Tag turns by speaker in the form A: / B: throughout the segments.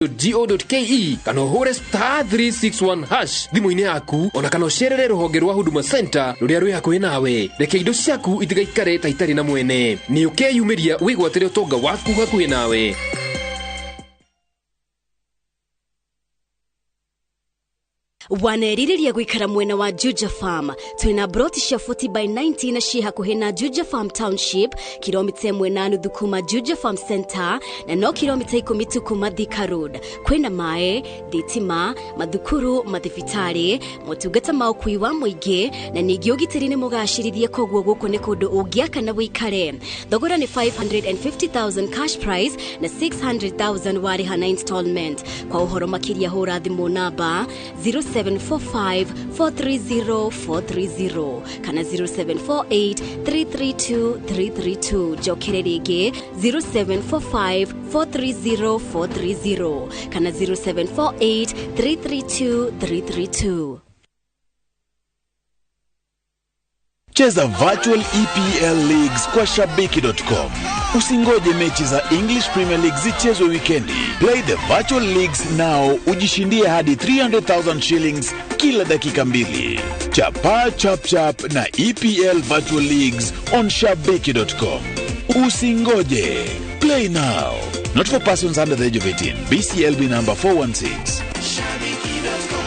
A: go.ke kana ũhũre *361# thimũ-inĩ yaku, ona kana ũcerere rũhonge rwa Huduma Center rũrĩa rwĩ hakuhĩ nawe. Reke indo ciaku itigaikare ta itarĩ na mwene. Nĩ ũkeyumĩria wĩgwatĩre ũtonga waku hakuhĩ nawe.
B: Wanerirĩria gũikara mwena wa Juja Farm. Twĩna broti cia 40 by 90 na ciĩ hakuhĩ na Juja Farm Township, kilomita 1.5 kuma Juja Farm Center na no kilomita 10 tu kuma Thika Road. Kwĩna maĩ, thitima, mathukuru, mathibitarĩ, motungata ma ũkui wa mũingĩ na ningĩ ũgitĩri nĩ mũgacĩrithie, koguo gũkũ nĩ kũndũ ũngĩaka na wĩikare. Thogora nĩ 550,000 cash price na 600,000 warĩha na installment. Kwa ũhoro makĩria hũra thimũ namba 0745 430 430 kana 0748 332 332. Njokere rĩngĩ, 0745 430 430 kana 0748 332 332.
C: Cheza Virtual EPL Leagues kwa Shabiki.com. Usingoje mechi za English Premier League zichezwe wikendi. Play the Virtual Leagues now, ujishindie hadi 300,000 shillings kila dakika 2. Chapa chap chap na EPL Virtual Leagues on Shabiki.com. Usingoje. Play now. Not for persons under the age of 18. BCLB number 416.
D: Shabiki.com.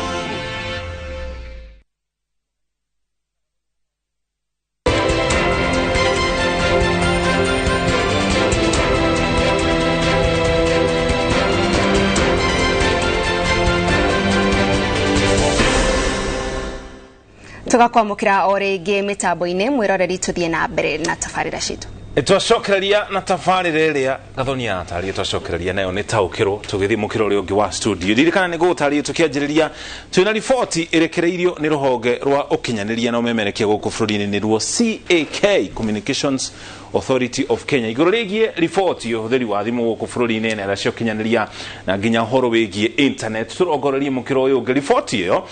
E: Tugakwamukira o rĩngĩ mĩtambo-inĩ, mwĩroreri, tũthiĩ na mbere na tabarĩra citũ.
F: Twacokereria na tabarĩra ĩrĩa Gathonia atarĩrie, twacokereria nayo nĩ taũkĩrwo tũgĩthiĩ mũkĩro ũrĩa ũngĩ wa studio. Ririkana nĩ gũgũtarĩria tũkĩanjĩrĩria twĩna riboti ĩrekereirio nĩ rũhonge rwa ũkinyanĩria na ũmemerekia gũkũ bũrũri-inĩ, nĩruo CAK, Communications Authority of Kenya, igũrũ rĩgiĩ riboti ya ũhũthĩri wa thimũ gũkũ bũrũri-inĩ, nenda cia ũkinyanĩria na nginya ũhoro wĩgiĩ internet. Tũrongorerie mũkĩro ũyũ ũngĩ. Riboti ĩyo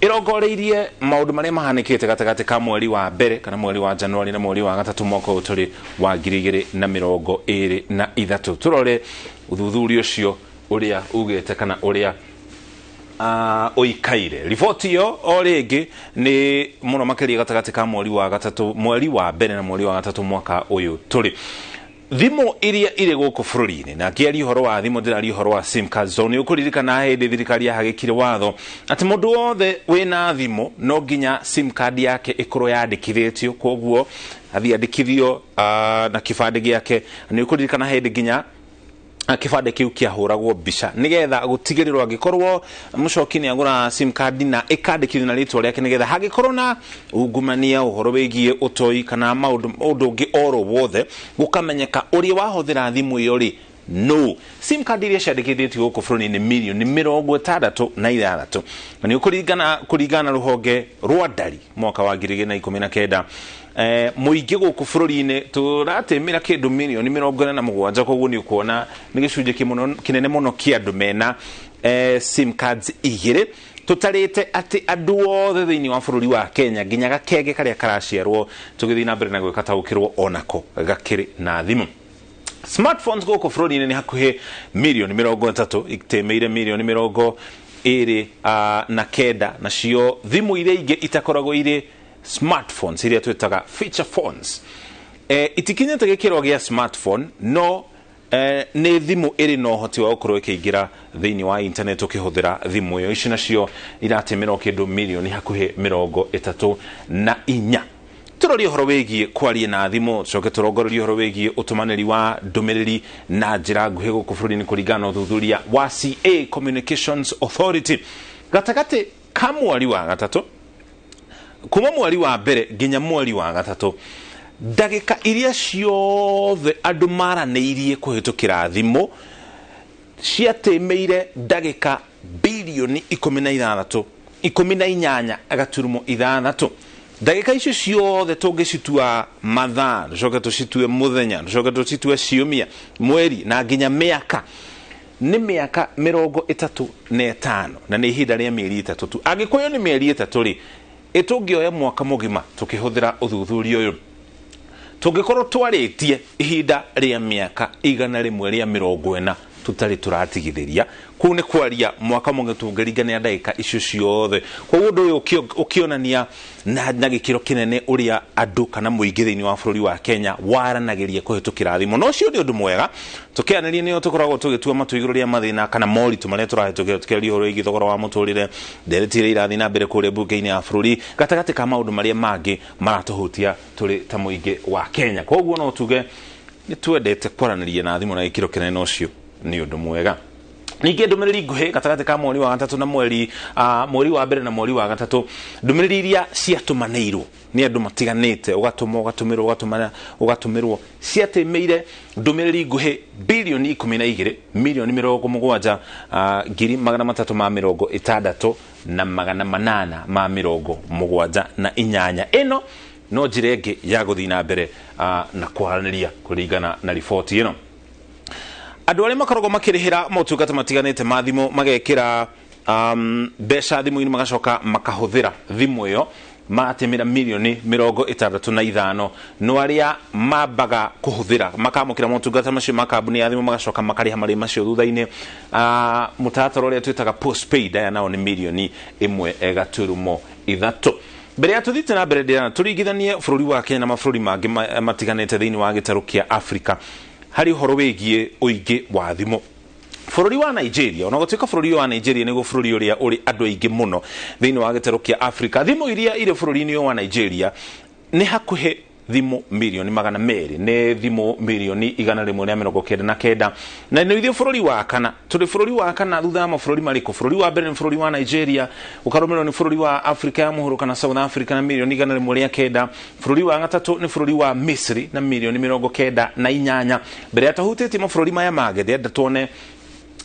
F: ĩrongoreirie maũndũ marĩa mahanĩkĩte gatagatĩ ka mweri wa mbere kana mweri wa Januari na mweri wa gatatũ mwaka ũyũ tũrĩ wa 2023. Tũrore ũthuthuria ũcio ũrĩa ugĩte kana ũrĩa ũikaire. Riboti ĩyo o rĩngĩ nĩ mũno makĩria gatagatĩ ka mweri wa gatatũ, mweri wa mbere na mweri wa gatatũ mwaka ũyũ tũrĩ. Thimũ iria irĩ gũkũ bũrũri-inĩ, na ngĩaria ũhoro wa thimũ ndĩraria ũhoro wa SIM cards, tondũ nĩ ũkũririkana hĩndĩ thirikari yahagĩkire watho atĩ mũndũ wothe wĩna thimũ no nginya SIM card yake ĩkorwo yandĩkithĩtio, koguo athiĩ andĩkithio na kĩbandĩ gĩake. Nĩ ũkũririkana hĩndĩ nginya kĩbandĩ kĩu kĩahũragwo mbica nĩgetha gũtigĩrĩrwo angĩkorwo mũcoki nĩ agũra SIM card na ĩkandĩkithio na rĩtwa rĩake, nĩgetha hangĩkorwo na ungumania, ũhoro wĩgiĩ ũtoi kana maũndũ ũndũ ũngĩ oro wothe, gũkamenyeka ũrĩa wahũthĩra thimũ ĩyo rĩ no. SIM card iria ciandĩkithĩtio gũkũ bũrũri-inĩ mirioni 66, na nĩ ũkũringana kũringana na rũhonge rwa ndari mwaka wa 2019, mũingĩ gũkũ bũrũri-inĩ tũratĩmĩra kĩndũ mirioni 47. Koguo nĩ ũkuona nĩ gĩcunjĩ kĩnene mũno kĩa andũ mena SIM cards igĩrĩ. Tũtarĩte atĩ andũ othe thĩinĩ wa bũrũri wa Kenya, nginya gakenge karĩa karaciarwo tũgĩthiĩ na mbere na gwĩka taũkĩrwo, onako gakĩrĩ na thimũ. Smartphones gũkũ bũrũri-inĩ nĩ hakuhĩ mirioni 30, itĩmĩire mirioni 29. Nacio thimũ iria ingĩ itakoragwo irĩ smartphones, iria twĩtaga feature phones, itikinyĩte gĩkĩro gĩa smartphone, no nĩ thimũ ĩrĩ na ũhoti wa gũkorwo ĩkĩingĩra thĩinĩ wa internet ũkĩhũthĩra thimũ ĩyo. Ici nacio iratĩmĩra o kĩndũ mirioni hakuhĩ 34. Tũrorie ũhoro wĩgiĩ kwaria na thimũ, tũcoke tũrongorerie ũhoro wĩgiĩ ũtũmanĩri wa ndũmĩrĩri na njĩra nguhĩ gũkũ bũrũri-inĩ kũringana na ũthuthuria wa CA, Communications Authority, gatagatĩ ka mweri wa gatatũ, kuma mweri wa mbere nginya mweri wa gatatũ, ndagĩka iria ciothe andũ maranĩirie kũhĩtũkĩra thimũ ciatĩmĩire ndagĩka bilioni 16, 18.6. Ndagĩka icio ciothe tũngĩcitua mathaa, tũcoke tũcitue mũthenya, tũcoke tũcitue ciumia, mweri na nginya mĩaka, nĩ mĩaka 35, na nĩ ihinda rĩa mĩeri 3 tu. Angĩkorwo nĩ mĩeri 3 rĩ, ĩtũngĩoya mwaka mũgima tũkĩhũthĩra ũthuthuria ũyũ, tũngĩkorwo twarĩtie ihinda rĩa mĩaka 140 tũtarĩ tũratigithĩria Kũu nĩ kwaria mwaka mũgĩ tũngĩringania ndagĩka icio ciothe. Koguo ũndũ ũyũ ũkĩonania na gĩkĩro kĩnene ũrĩa andũ kana mũingĩ thĩinĩ wa bũrũri wa Kenya waranagĩria kũhĩtũkĩra thimũ. Na ũcio nĩ ũndũ mwega tũkĩanĩria, nĩo tũkoragwo tũgĩtua matũ igũrũ rĩa mathĩna kana moritũ marĩa tũrahĩtũkĩra, tũkĩaria ũhoro wĩgiĩ thogora wa mũtũrĩre, ndereti iria irathiĩ na mbere kũrĩa mbunge-inĩ ya bũrũri, gatagatĩ ka maũndũ marĩa mangĩ maratũhutia tũrĩ ta mũingĩ wa Kenya. Koguo no tuge nĩ twendete kwaranĩria na thimũ na gĩkĩro kĩnene, na ũcio nĩ ũndũ mwega. Ningĩ ndũmĩrĩri nguhĩ gatagatĩ ka mweri wa gatatũ na mweri wa mbere na mweri wa gatatũ, ndũmĩrĩri iria ciatũmanĩirwo nĩ andũ matiganĩte, ũgatũma, ũgatũmĩrwo, ũgatũmana, ũgatũmĩrwo, ciatĩmĩire ndũmĩrĩri nguhĩ bilioni 12 milioni 70 360 na 878. Ĩno no njĩra ĩngĩ ya gũthiĩ na mbere na kwaranĩria kũringana na riboti ĩno. Andũ arĩa makoragwo makĩrĩhĩra motungata matiganĩte ma thimũ, magekĩra mbeca thimũ-inĩ, magacoka makahũthĩra thimũ ĩyo, maratĩmĩra milioni 65. No arĩa mambaga kũhũthĩra makamũkĩra motungata macio ma kambuni ya thimũ, magacoka makarĩha marĩhi macio thutha-inĩ, mũtaratara ũrĩa twĩtaga postpaid, aya nao nĩ milioni 1.3. Mbere ya tũthiĩte na mbere, ndĩrana tũringithanie bũrũri wa Kenya na mabũrũri mangĩ matiganĩte thĩinĩ wa gĩtarũ kĩa Afrika harĩ ũhoro wĩgiĩ ũingĩ wa thimũ. Bũrũri wa Nigeria, ona gũtuĩka bũrũri wa Nigeria nĩguo bũrũri ũrĩa ũrĩ andũ aingĩ mũno thĩinĩ wa gĩtarũ kĩa Afrika, thimũ iria irĩ bũrũri-inĩ wa Nigeria nĩ hakuhĩ thimũ milioni 200, nĩ thimũ milioni 199, na nĩ ithuĩ bũrũri wa kana. Tũrĩ bũrũri wa kana thutha wa mabũrũri marĩkũ? Bũrũri wa mbere nĩ bũrũri wa Nigeria, ũkarũmĩrĩrwo nĩ bũrũri wa Afrika ya mũhuro kana South Africa na milioni 109. Bũrũri wa gatatũ nĩ bũrũri wa Misri na milioni 98. Mbere ya tũhutĩtie mabũrũri maya mangĩ, ndĩrenda tuone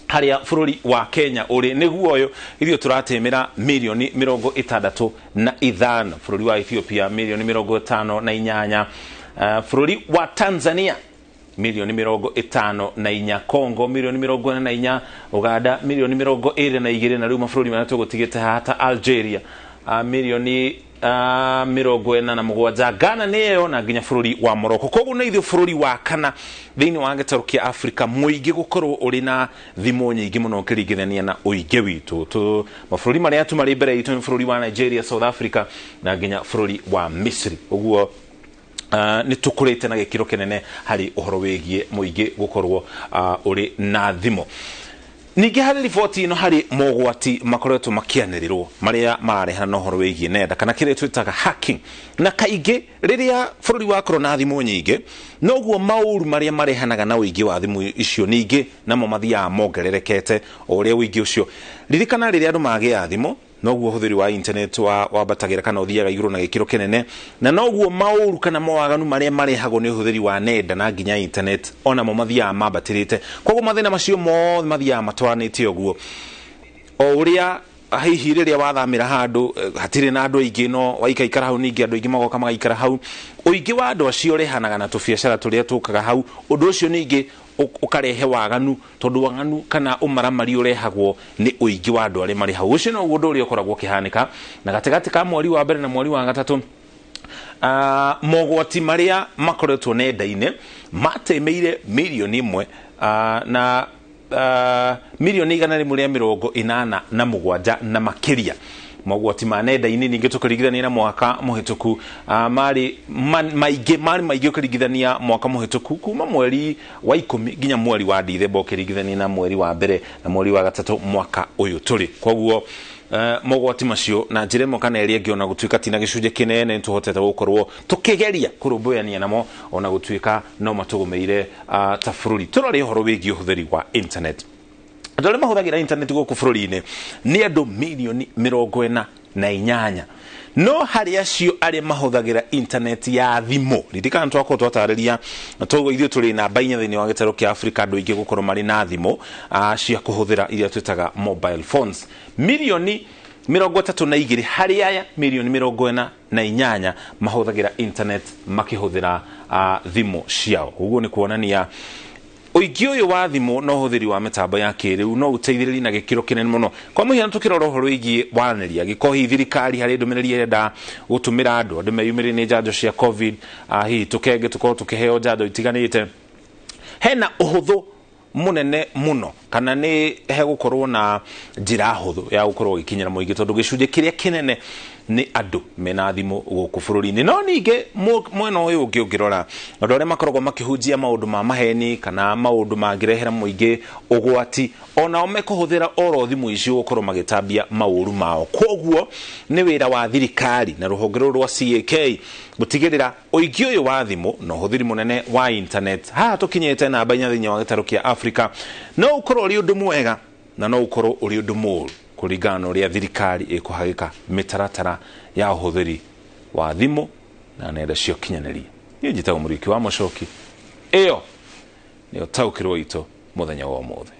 F: harĩa bũrũri wa Kenya ũrĩ. Nĩguo ũyũ, ithuĩ tũratĩmĩra milioni 65. Bũrũri wa Ethiopia milioni 58, bũrũri wa Tanzania milioni 54, Congo milioni 44, Uganda milioni 22, na rĩu mabũrũri marĩa tũgũtigĩte haha ta Algeria milioni 47, Ghana nĩ ĩyo, na nginya bũrũri wa Morocco. Koguo nĩ ithuĩ bũrũri wa kana thĩinĩ wa gĩtarũ kĩa Afrika mũingĩ gũkorwo ũrĩ na thimũ nyingĩ mũno ũkĩringithania na ũingĩ witũ. Mabũrũri marĩa tu marĩ mbere itũ nĩ bũrũri wa Nigeria, South Africa na nginya bũrũri wa Misri. Ũguo nĩ tũkũrĩte na gĩkĩro kĩnene harĩ ũhoro wĩgiĩ mũingĩ gũkorwo ũrĩ na thimũ. Ningĩ harĩ riboti ĩno, harĩ mogwati makoretwo makĩanĩrĩrwo marĩa mararehana na ũhoro wĩgiĩ nenda kana kĩrĩa twĩtaga hacking. Na kaingĩ rĩrĩa bũrũri wakorwo na thimũ nyingĩ, noguo maũru marĩa marehanaga na ũingĩ wa thimũ icio ningĩ namo mathiaga mongererekete o ũrĩa ũingĩ ũcio. Ririkana, rĩrĩa andũ magĩa thimũ, noguo ũhũthĩri wa internet wambatagĩra kana ũthiaga igũrũ na gĩkĩro kĩnene, na noguo maũru kana mawaganu marĩa marehagwo nĩ ũhũthĩri wa nenda na nginya internet onamo mathiaga mambatĩrĩte. Koguo mathĩna macio mothe mathiaga matwaranĩte ũguo. O ũrĩa hihi rĩrĩa wathamĩra handũ hatirĩ na andũ aingĩ, no waikaikara hau, ningĩ andũ aingĩ magoka magaikara hau, ũingĩ wa andũ acio ũrehanaga na tũbiacara tũrĩa tũkaga hau. Ũndũ ũcio ningĩ ũkarehe waganu, tondũ waganu kana ũmaramari ũrehagwo nĩ ũingĩ wa andũ arĩa marĩ hau. Ũcio noguo ũndũ ũrĩa ũkoragwo ũkĩhanĩka. Na gatagatĩ ka mweri wa mbere na mweri wa gatatũ, mogwati marĩa makoretwo nenda-inĩ matemeire milioni 1 na milioni 187 na makĩria. Mogwati ma nenda-inĩ ningĩ tũkĩringithania na mwaka mũhĩtũku, marĩ maingĩ ũkĩringithania mwaka mũhĩtũku kuma mweri wa 10 nginya mweri wa Dithemba, ũkĩringithania na mweri wa mbere na mweri wa gatatũ mwaka ũyũ tũrĩ. Koguo mogwati macio na njĩra ĩmwe kana ĩrĩa ĩngĩ, ona gũtuĩka ti na gĩcunjĩ kĩnene, nĩtũhotete gũkorwo tũkĩgeria kũrũmbũyania namo, ona gũtuĩka no matũgũmĩire ta bũrũri. Tũrore ũhoro wĩgiĩ ũhũthĩri wa internet. Andũ arĩa mahũthagĩra internet gũkũ bũrũri-inĩ nĩ andũ milioni 48. No harĩ acio arĩa mahũthagĩra internet ya thimũ, ririkana twakorwo twatarĩria toguo ithuĩ tũrĩ namba 4 thĩinĩ wa gĩtarũ kĩa Afrika andũ aingĩ gũkorwo marĩ na thimũ cia kũhũthĩra iria twĩtaga mobile phones, milioni 32 harĩ aya milioni 48 mahũthagĩra internet makĩhũthĩra thimũ ciao. Ũguo nĩ kuonania ũingĩ ũyũ wa thimũ na ũhũthĩri wa mĩtambo ya kĩrĩu no ũteithĩrĩrie na gĩkĩro kĩnene mũno. Kwa mũhiano, tũkĩrora ũhoro wĩgiĩ waranĩria, gĩkorwo hihi thirikari harĩ ndũmĩrĩri ĩrenda gũtũmĩra andũ meyumĩrie nĩ njanjo cia COVID, hihi tũkenge tũkorwo tũkĩheo njanjo itiganĩte, hena ũhũthũ munene muno kana ni hegũkorwo na njĩra hũthũ ya gũkorwo gĩkinyĩra mũingĩ tondũ gĩcunjĩ kĩrĩa kĩnene nĩ andũ mena thimũ gũkũ bũrũri-inĩ. No ningĩ mwena ũyũ ũngĩ ũngĩrora andũ arĩa makoragwo makĩhunjia maũndũ ma maheni kana maũndũ mangĩrehera mũingĩ ũgwati onao mekũhũthĩra oro thimũ icio gũkorwo magĩtambia maũru mao. Koguo nĩ wĩra wa thirikari na rũhonge rũrũ rwa CAK gũtigĩrĩra ũingĩ ũyũ wa thimũ na ũhũthĩri mũnene wa internet haha tũkinyĩte namba 4 thĩinĩ wa gĩtarũ kĩa Afrika no ũkorwo ũrĩ ũndũ mwega na no ũkorwo ũrĩ ũndũ mũũru kũringana na ũrĩa thirikari ĩkũhagĩka mĩtaratara ya ũhũthĩri wa thimũ na nenda cia ũkinyanĩria. Niĩ njĩtagwo Mũriũki wa Mũcoki, ĩyo nĩyo taũkĩrwo itũ mũthenya wa ũmũthĩ.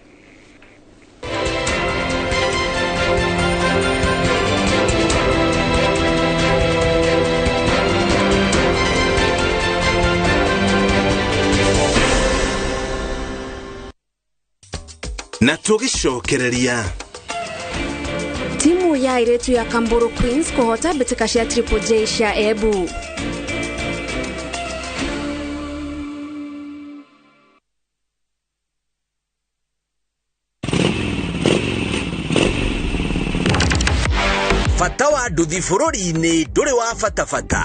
D: Na tũgĩcokereria
E: timu ya airĩtu ya Kamburu Queens kũhota mbĩtĩka cia Triple J cia Embu.
D: Bata wa nduthi bũrũri-inĩ ndũrĩ wa bata bata,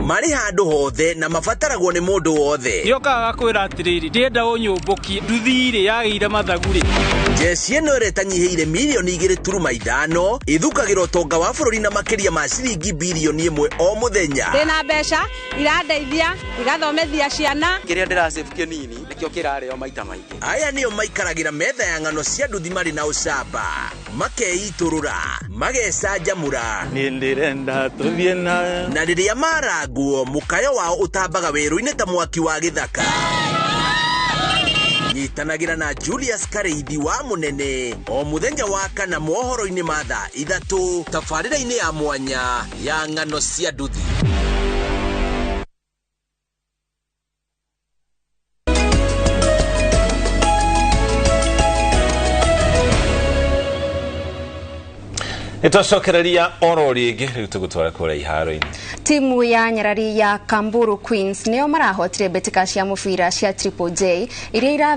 D: marĩ handũ hothe na mabataragwo nĩ mũndũ wothe.
G: Yokaga gakwĩra atĩrĩrĩ, ndĩrenda ũnyũmbũkie nduthi-rĩ yagĩire mathagu-rĩ.
D: Jeshi ĩno ĩrĩa ĩtanyihĩire mirioni 2.5 ĩthukagĩra ũtonga wa bũrũri na makĩria ma ciringi birioni 1 o mũthenya.
H: Ndĩna mbeca irandeithia igathomithia ciana.
I: Kĩrĩa ndĩrasave kĩnini nĩkĩo kĩrarĩo maita maingĩ.
D: Aya nĩo maikaragĩra metha ya ng'ano cia nduthi marĩ na ũcamba, makeitũrũra, magecanjamũra.
J: Niĩ ndĩrenda tũthiĩ na
D: na rĩrĩa marangwo mũkayo wao ũtambaga werũ-inĩ ta mwaki wa gĩthaka. Nyitanagĩra na Julius Kareithi wa Mũnene o mũthenya wa kana mohoro-inĩ ma thaa 3 tabarĩra-inĩ ya mwanya ya ng'ano cia nduthi.
F: Nĩtwacokereria oro rĩngĩ rĩu tũgũtwara kũrĩa iharo-inĩ.
E: Timu ya nyarari ya Kamburu Queens nĩo marahotire mbĩtĩka cia mũbira cia Triple J iria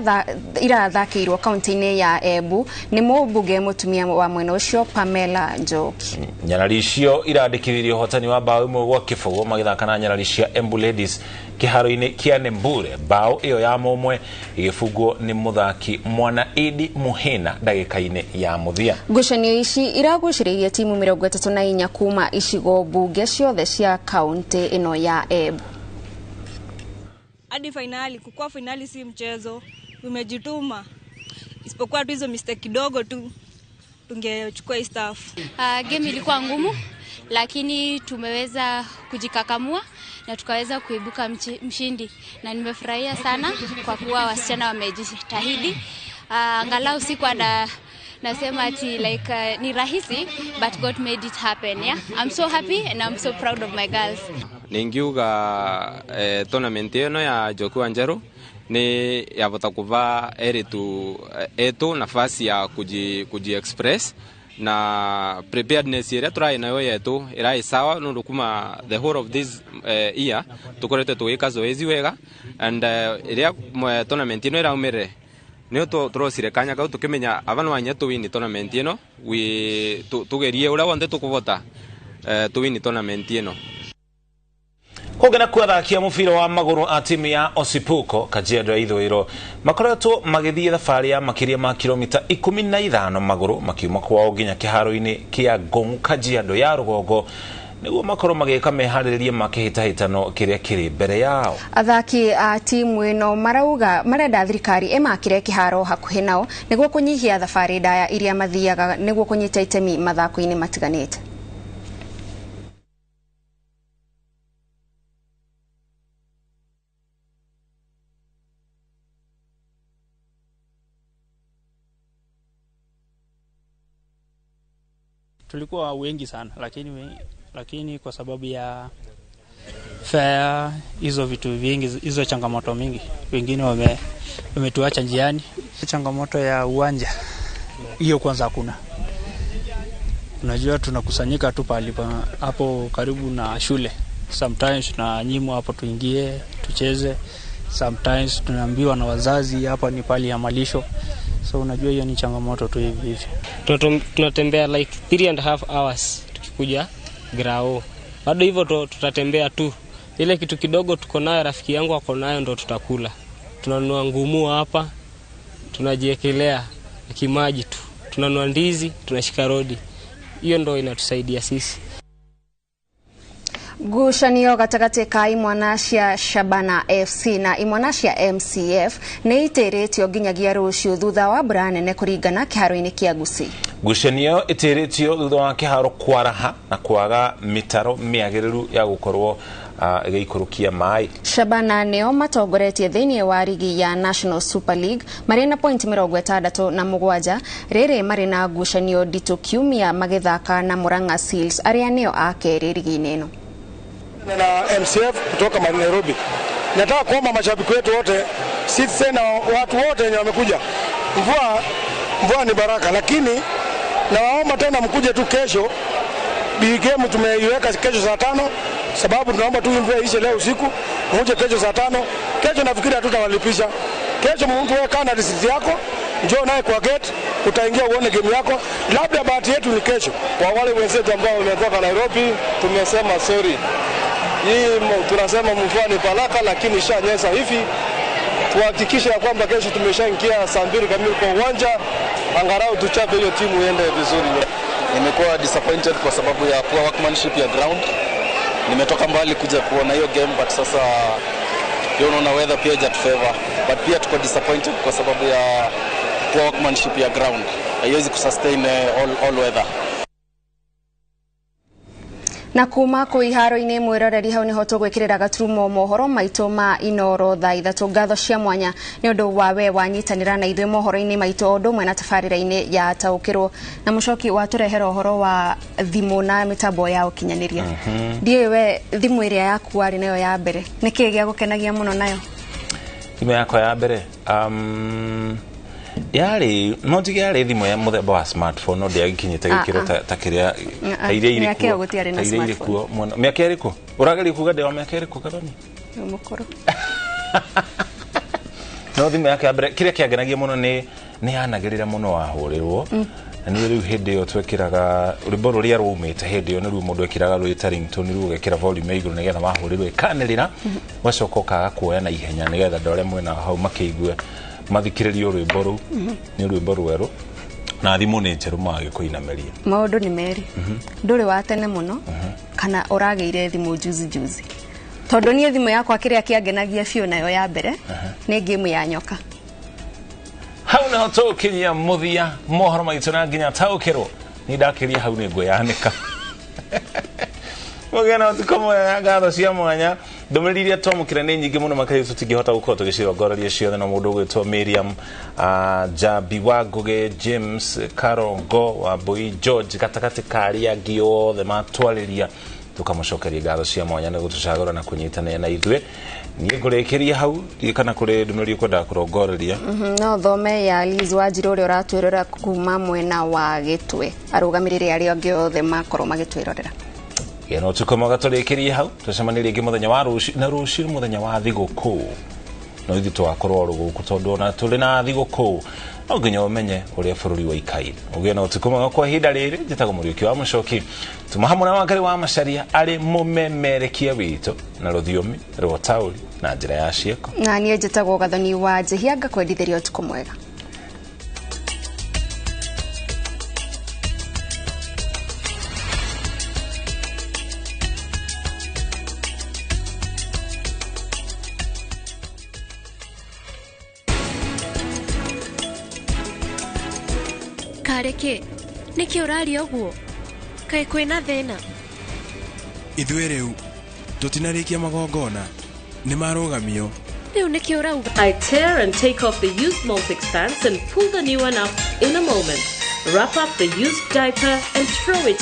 E: irathakĩirwo kaunti-inĩ ya Embu nĩ mũmbunge mũtumia wa mwena ũcio Pamela Njoki.
F: Nyarari icio irandĩkithirie ũhotani wa bao 1-0 magĩthaka na nyarari cia Embu Ladies kĩharo-inĩ kĩa Nembure. Bao ĩyo ya mũmwe ĩgĩbungwo nĩ mũthaki Mwana Idi Muhina ndagĩka-inĩ ya mũthia.
E: Ngucanio ici iragucĩrĩirie timu 34 kuma icigo mbunge ciothe cia kaunti ĩno ya Embu.
K: Hadi finali, kukua finali si mchezo, umejituma. Isipokuwa tu hizo mistake kidogo tu tungechukua hii staff.
L: Game ilikuwa ngumu lakini tumeweza kujikakamua na tukaweza kuibuka mshindi, na nimefurahia sana kwa kuwa wasichana wamejitahidi. Angalau sikuwa na nasema ati like ni rahisi, but God made it happen. Yeah, I'm so happy and I'm so proud of my girls.
M: Ningiuga tournament ĩno ya Njoki wa Njeru ni yavota kuvaa eritu etu nafasi ya kuji express na preparedness ĩrĩa tũrarĩ nayo yetu ĩrarĩ sawa nũndũ kuma the whole of this year tũkoretwo tũgĩka zoezi wega and ĩrĩa tournament ĩno ĩraumĩrire nĩyo tũrocire kanya kau tũkĩmenya ava no anya tũwini tournament ĩno tũgerie ũrĩa wothe tũkũvota tũwini tournament ĩno.
F: Kũngĩ nakuo athaki a mũbira wa magũrũ a timu ya Osipuko Kajiado ya Ithũĩro makoretwo magĩthiĩ thabarĩ ya makĩria ma kilomita 15 magũrũ makiuma kwao nginya kĩharo-inĩ kĩa Ngong Kajiado ya rũgongo nĩguo makorwo magĩka meharĩrĩria ma kĩhĩtahĩtano kĩrĩa kĩrĩ mbere yao.
E: Athaki a timu ĩno marauga marenda thirikari ĩmakĩre kĩharo hakuhĩ nao nĩguo kũnyihia thabarĩ ndaya iria mathiaga nĩguo kũnyita itemi mathako-inĩ matiganĩte.
N: Tulikuwa wengi sana lakini kwa sababu ya fare hizo vitu vingi, hizo changamoto mingi, wengine wametuacha njiani. Changamoto ya uwanja hiyo kwanza hakuna. Unajua tunakusanyika tu pale hapo karibu na shule, sometimes tunanyimwa hapo tuingie tucheze. Sometimes tunaambiwa na wazazi hapa ni pali ya malisho, so unajua hiyo ni changamoto tu hivi hivi.
O: Tunatembea like 3.5 hours tukikuja grao, bado hivyo tutatembea tu. Ile kitu kidogo tuko nayo, rafiki yangu ako nayo, ndo tutakula. Tunanunua ngumu hapa, tunajiekelea kimaji tu, tunanunua ndizi, tunashika rodi. Hiyo ndo inatusaidia sisi.
E: Ngucanio gatagatĩ ka imwana cia Shabana FC na imwana cia MCF nĩ itĩrĩtio nginyagia rũciũ thutha wa mbura nene kũringana kĩharo-inĩ kĩa Gusii.
F: Ngucanio ĩtĩrĩtio thutha wa kĩharo kwaraha na kwaga mĩtaro mĩagĩrĩru ya gũkorwo ĩgĩikũrũkia maĩ.
E: Shabana nĩo matongoretie thĩinĩ wa rigi ya National Super League marĩ na point 67, rĩrĩ marĩ na ngucanio nditũ kiumia magĩthaka na Murang'a Seals arĩa nĩo a kerĩ rigi-inĩ ĩno.
P: Na MCF kutoka Nairobi. Nataka kuomba mashabiki wetu wote, Citizen na watu wote wenye wamekuja. Mvua ni baraka, lakini nawaomba tena mkuje tu kesho. Game tumeiweka kesho saa 5 sababu tunaomba tu mvua ishe leo usiku, muje kesho saa 5. Kesho nafikiri hatutawalipisha. Kesho mtu wewe kana receipt yako, njoo naye kwa gate, utaingia uone game yako. Labda bahati yetu ni kesho.
Q: Kwa wale wenzetu ambao wametoka Nairobi, tumesema sorry. Hii tunasema mvua ni baraka, lakini ishanyesha hivi. Tuhakikishe ya kwamba kesho tumeshaingia saa 2 kamili kwa uwanja, angalau tuchape hiyo timu iende vizuri.
R: Nimekuwa disappointed kwa sababu ya poor workmanship ya ground. Nimetoka mbali kuja kuona hiyo game, but sasa pia unaona weather pia haijatufavor. But pia tuko disappointed kwa sababu ya poor workmanship ya ground. Haiwezi kusustain all weather.
E: Na kuma kå iharo-inä mwäroreri hau nĩho tũgwĩkĩrĩra gaturumo mohoro maitũ ma Inoro thaa 3. Ngatho cia mwanya nĩ ũndũ wa we wanyitanĩra na ithuĩ mohoro-inĩ maitũ o ũndũ ũmwe na tabarĩra-inĩ ya taũkĩrwo. Na mũcoki watũrehera ũhoro wa thimũ na mĩtambo ya ũkinyanĩria. Ndiũĩ we thimũ ĩrĩa yaku warĩ nayo ya mbere nĩ kĩĩ gĩa gũkenagia mũno nayo?
F: Thimũ yakwa ya mbere yarĩ no ndige yarĩ thimũ ya mũthemba wa smartphone, no ndĩagĩkinyĩte gĩkĩro ta kĩrĩa ta iria irĩ kuo. Ta iria irĩ kuo mũno. Mĩaka ĩrĩkũ? Ũrageria kuga ndĩ wa mĩaka ĩrĩkũ Gathoni?
E: Nĩ mũkũrũ.
F: No thimũ yake ya mbere kĩrĩa kĩangenagia mũno nĩ yanagĩrĩra mũno wahũrĩrwo. Na nĩ rĩu hĩndĩ ĩyo twekĩraga rwĩmbo rũrĩa rwaumĩte hĩndĩ ĩyo nĩruo mũndũ ekĩraga rwĩta ringtone, rĩu ũgekĩra volume igũrũ nĩgetha wahũrĩrwo ĩkanĩrĩra, ũgacoka ũkaga kuoya na ihenya nĩgetha andũ arĩa mwena hau makĩigue mathikĩrĩrio rwĩmbo rũu. Nĩ rwĩmbo rwerũ na thimũ nĩ njerũ magĩkũinamĩria.
E: Maũndũ nĩ merĩ, ndũrĩ wa tene mũno kana ũragĩire thimũ juzi juzi? Tondũ niĩ thimũ yakwa kĩrĩa kĩangenagia biũ nayo ya mbere nĩ game ya nyoka.
F: Hau nĩho tũkinyia mũthia mohoro maitũ na nginya taũkĩrwo. Nĩ ndakĩria hau nĩ ngwĩyanĩka. Mũgĩe na ũtukũ mwega, ngatho cia mwanya. Ndũmĩrĩri iria twamũkĩra nĩ nyingĩ mũno makĩria tũtingĩhota gũkorwo tũgĩcirongoreria ciothe, no mũndũ ũgwĩtwo Miriam Jambi wa Ngũgĩ, James Karongo wa Mbui, George, gatagatĩ ka arĩa angĩ othe matwarĩria, tũkamũcokeria ngatho cia mwanya nĩ gũtũcagũra na kũnyitanĩra na ithuĩ. Niĩ ngũrĩkĩria hau, ndiũĩ kana kũrĩ ndũmĩrĩri ũkwendaga kũrongoreria.
E: No thome ya Liz Wanjirũ ũrĩa ũratwĩrora kuma mwena wa Gĩtwe, arũgamĩrĩri arĩa angĩ othe makorwo magĩtwĩrorera.
F: Gĩa ũtukũ mwega, tũrĩkĩrie hau, tũcemanie rĩngĩ mũthenya wa rũciũ, na rũciũ nĩ mũthenya wa thigũkũ. No ithuĩ tũgakorwo oro gũkũ tondũ ona tũrĩ na thigũkũ no nginya ũmenye ũrĩa bũrũri waikaire. Ũgĩe na ũtukũ mwega kwa ihinda rĩrĩ. Njĩtagwo Mũriũki wa Mũcoki, tuma hamwe na Wangari wa Macharia arĩ mũmemerekia witũ na rũthiomi rwa taũri na njĩra ya ciĩko.
E: Na niĩ njĩtagwo Gathoni wa Njĩhia, ngakwendithĩria ũtukũ mwega.
S: Kareke, nĩkĩ ũraria ũguo? Kaĩ kwĩna thĩna?
T: Ithuĩ rĩu tũtinarĩkia magongona, nĩ marũgamio.
S: Rĩu nĩkĩ ũrauga? I tear and take off the used Molfix pants and pull the new one up in a moment. Wrap up the used diaper and throw it